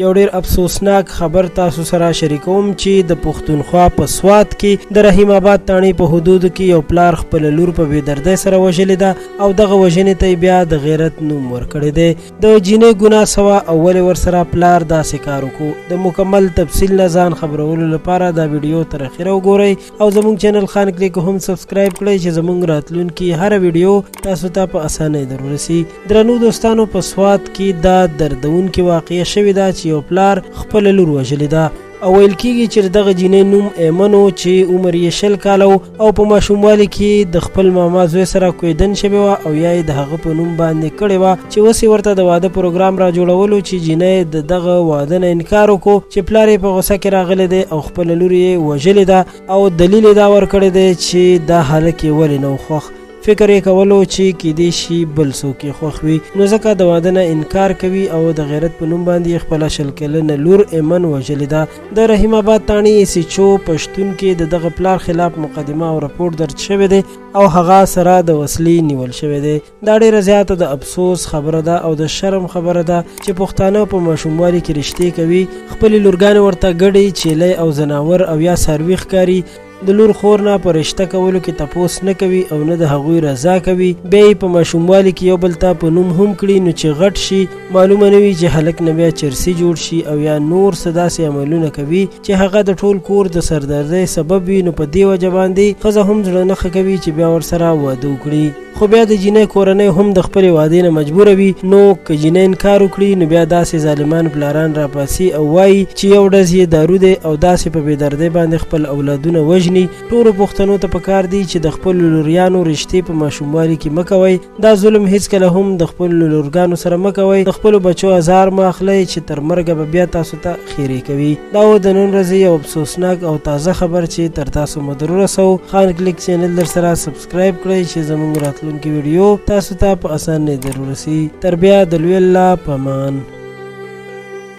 یو ډیر افسوسناک خبر تاسو سره شریکوم چې د پښتونخوا په سوات کې د رحیم آباد تاڼې په حدودو کې یو پلار خپل لور په بې دردۍ سره وژلې ده او دغه وژنې ته بیا د غیرت نوم ورکړی دی. د جینۍ ګناه څه وه او ولې ورسره پلار داسې کار وکړو؟ د مکمل تفصیل نه ځان خبرولو لپاره دا ویډیو تر اخره وګورئ او زموږ چینل خان کلیک هم سبسکرایب کړئ چې زموږ راتلونکي هره ویډیو تاسو ته په اسانۍ در ورسي. درنو دوستانو، په سوات کې دا دردونکې واقعه شوې ده چې یو پلار خپله لور وژلې ده او ویل کیږي چې دغه جینۍ نوم ایمن و چې عمر یې 20 کاله و او په ماشوموالي کې د خپل ماما زوی سره کویدن شوې وه او یا یې د هغه په نوم باندې کړې وه چې اوس یې ورته د واده پروګرام را جوړولو چې جینۍ د دغه واده نه انکار وکړو چې پلار یې په غوسه کې راغلی دی او خپله لور یې وژلې ده او دلیل یې دا ورکړی دی چې دا هلک یې ولې نه و خوښ، فکر یې کولو چې کیدی شي بل څوک یې خوښ وي نو ځکه د واده نه انکار کوي او د غیرت په نوم باندې یې خپله 20 کلنه لور ایمن وژلې ده. د رحیم آباد تاڼې ایس ایچ او په شتون کې د دغه پلار خلاف مقدمه او رپورټ درج شوی دی او هغه سره د وسلې نیول شوی دی. دا ډیره زیاته د افسوس خبره ده او د شرم خبره ده چې پښتانه په ماشوموالي کې رشتې کوي، خپلې لورګانې ورته ګډې، چیلۍ او ځناور او یا څاروي ښکاري، د لور خور نه په رشته کولو کې تپوس نه کوي او نه د هغوی رضا کوي، بیا یې په ماشوموالي کې یو بل ته په نوم هم کړي نو چې غټ شي معلومه نه وي چې هلک نه بیا چرسي جوړ شي او یا نور څه داسې عملونه کوي چې هغه د ټول کور د سردردۍ سبب وي، نو په دې وجه باندې ښځه هم زړه نه ښه کوي چې بیا ورسره واده وکړي. خو بیا د جینۍ کورنۍ هم د خپلې وعدې نه مجبوره وي، نو که جینۍ انکار وکړي نو بیا داسې ظالمان پلاران راپاڅي او وایي چې یو ډز یې دارو دی او داسې په بې دردۍ باندې خپل اولادونه وژني. ټولو پښتنو ته پکار دي چې د خپلو لوریانو رشتې په ماشوموالي کې مه کوئ، دا ظلم هیڅکله هم د خپلو لورګانو سره مه کوئ، د خپلو بچو ازار مه اخلئ چې تر مرګه به بیا تاسو ته ښیرې کوي. دا و د نن ورځې یو افسوسناک او تازه خبر چې تر تاسو مو در ورسوو. خان کلیک چینل در سره سبسکرایب کړئ چې زموږ راتلونکي ویډیو تاسو ته په اسانۍ در ورسي. تر بیا د لوی الله په امان.